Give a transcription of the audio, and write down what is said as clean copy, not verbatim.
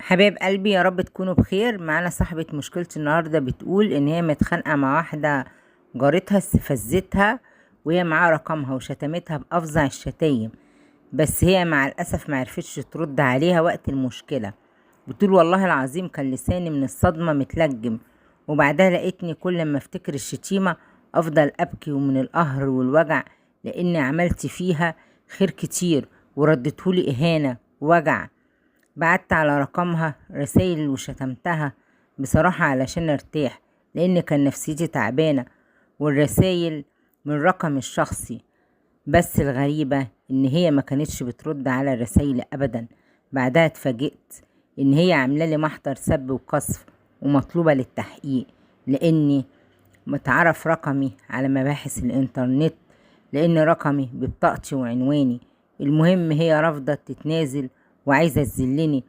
حبايب قلبي، يا رب تكونوا بخير. معانا صاحبة مشكلة النهاردة، بتقول إن هي متخانقة مع واحدة جارتها، استفزتها وهي معاها رقمها وشتمتها بأفظع الشتايم، بس هي مع الأسف معرفتش ترد عليها وقت المشكلة. بتقول والله العظيم كان لساني من الصدمة متلجم، وبعدها لقيتني كل ما افتكر الشتيمة أفضل أبكي ومن القهر والوجع، لأني عملت فيها خير كتير وردتهولي إهانة ووجع. بعت على رقمها رسايل وشتمتها بصراحة علشان ارتاح، لأن كان نفسيتي تعبانة، والرسايل من رقمي الشخصي. بس الغريبة إن هي ما كانتش بترد على الرسايل أبدا. بعدها اتفاجئت إن هي عاملة لي محضر سب وقذف ومطلوبة للتحقيق، لأني متعرف رقمي على مباحث الإنترنت، لأن رقمي ببطاقتي وعنواني. المهم هي رافضة تتنازل وعايزة تذلني.